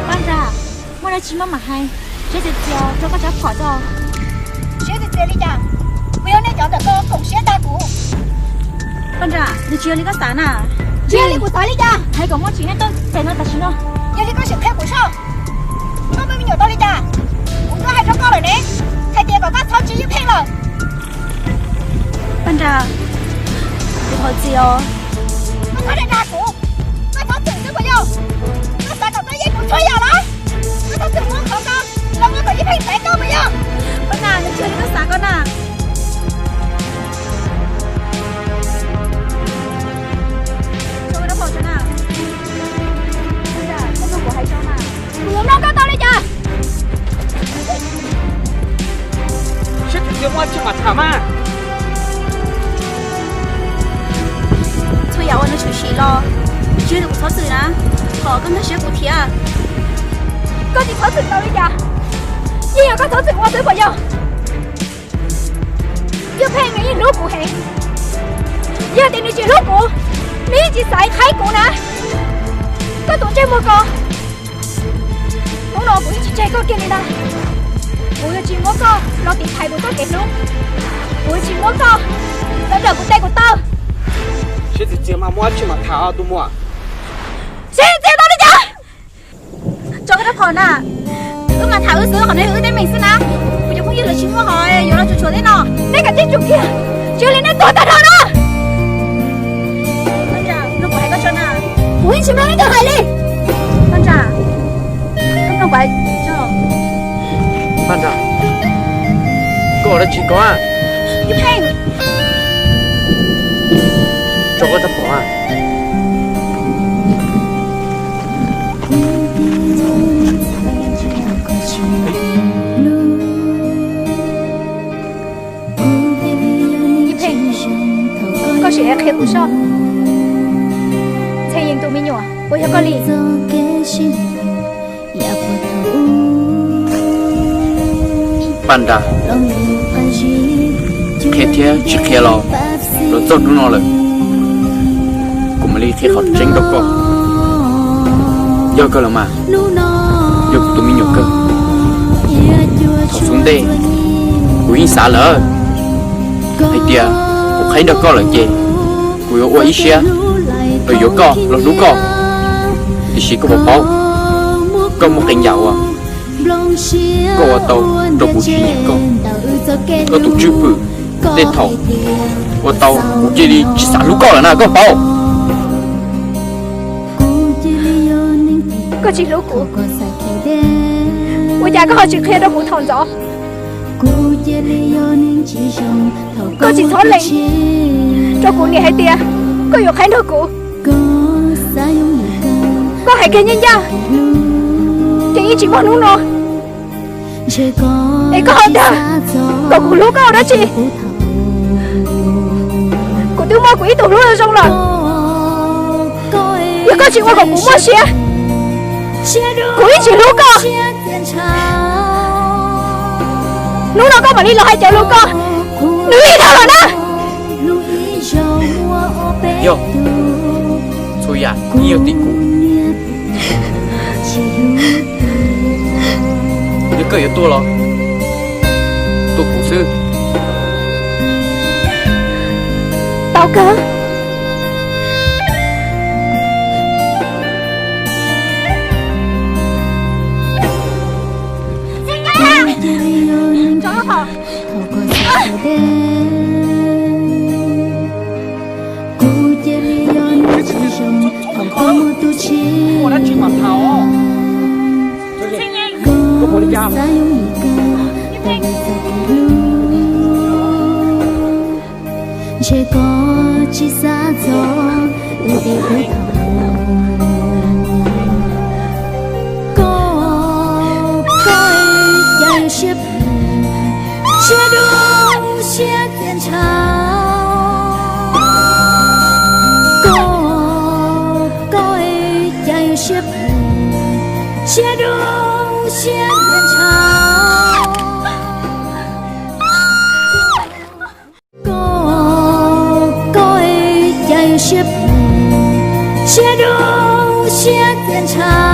Paj Nra, muaj dab tsi maj mam hais, siab txias txias rau koj rab phom tso. Siab txias txias li cas? Kuv yog nej cov ntawm koj koom siab dag kuv. Paj Nra, nws tsis yog li koj xav na. Tsis yog li kuv xav li cas? Hais kom muaj tsis nej tuaj pem no tam sim no. Yog li koj sim qhia kuv soj, koj muaj me nyuam tau li cas? Kuv twb hais rau koj lawm ne, hais tias kom koj txhob tsis Yeej Pheej lawm. Paj Nra, kuv thov txim os. Koj txhob dag dag kuv, koj txhob txwm xwb puas yog? Koj xav kom koj yeej kuv txhua yam los? Koj txhob txwm muab qhov ko los ua kom Yeej Pheej ntxaiv koj puas yog? Paj Nra, nws tsis yog li koj xav koj na. Tso koj rab phom tso na. Paj Nra, koj mloog kuv hais tso na. Kuv yuav mloog koj tau li cas? Siab txias txias muaj tsis mam tham mas. Txhua yam uas nws tshwm sim los tsis yog kuv txhob txwm na, thov koj nkag siab kuv thiab. Koj tsis txhob txwm tau li cas? Yeej yog koj txhob txwm ua xwb puas yog? Yeej Pheej nws yeej hlub kuv heev. Yog tias nws tsis hlub kuv, nws yeej tsis xaiv qhaib kuv na. Koj tus ntsej muag ko, hnub no kuv yeej tsis tseg koj kiag li ntag. Kuv yuav tsis muab koj los tiv thaiv kuv txoj kev hlub. Kuv yuav tsis muab koj los nrog kuv tes kuv taw. Siab txias txias mas muaj dab tsi mam tham tus muam. Siab txias tau li cas? Tso koj rab phom na. Wb mas tham wb xwb, qhov no yog wb teeb meem xwb na. Kuv cov phooj ywg lawv tsis muaj hov yuav los tsuas tshuam tej no. Nej kav tsij tsum kiag, tsis yog li nej tuag tag nrho na. Paj Nra, mloog kuv hais koj tso na. Kuv yeej tsis mloog nej twg hais li. Paj Nra, mloog kuv hais tso. Paj Nra, koj ua dab tsi ko? Yeej Pheej, tso koj rab phom. Yeej Pheej, koj sim qhia kuv soj, Ntxhee Yees tus me nyuam puas yog koj li? Paj Nra, qhia thiab tsis qhia los los txog hnub no lawm, kuv mam li qhia qhov tseeb rau koj. Yog kawg los mas, yog kuv tus me nyuam kawg. Thaum xub ntej kuv yeej xav lawm hais tias kuv qhaib nrog koj lawm ces kuv yuav ua ib siab los yuav koj los hlub koj. Tiam sis koj puas paub, koj muaj qee yam uas koj ua tau rau kuv tsis nyiam koj. Koj tus tswj hwm tej thaum ua tau kuv cia li tsis xav hlub koj lawm na, koj paub. Koj tsis hlub kuv, ua cas koj ho tsis qhia rau kuv thaum ntxov? Koj tsis txhob lees rau kuv niam hais tias koj yuav qhaib nrog kuv. Koj hais kiag ncaj ncaj ces yeej tsis muaj hnub no. Es koj ho dag kom kuv hlub koj ua dab tsi? Kuv twb muaj kuv ib tug hlub zoo lawm, yog koj tsis ua kom kuv muaj siab, kuv yeej tsis hlub koj. Hnub no koj mam li los hais cov lus ko, nws lig dhau lawm na. Yog, txhua yam yeej yog tim kuv. Yog koj yuav tuaj los tuaj kuv xwb. Tau kawg. Ntshe koj tsis xav txog wb tej lub thaum koj, koj es cas yuav siab phem, siab dub siab txias ntshav. Koj, koj es cas yuav siab phem, siab dub siab txias ntshav. Koj, koj es cas yuav siab phem, siab dub siab thiab txiaj ntsha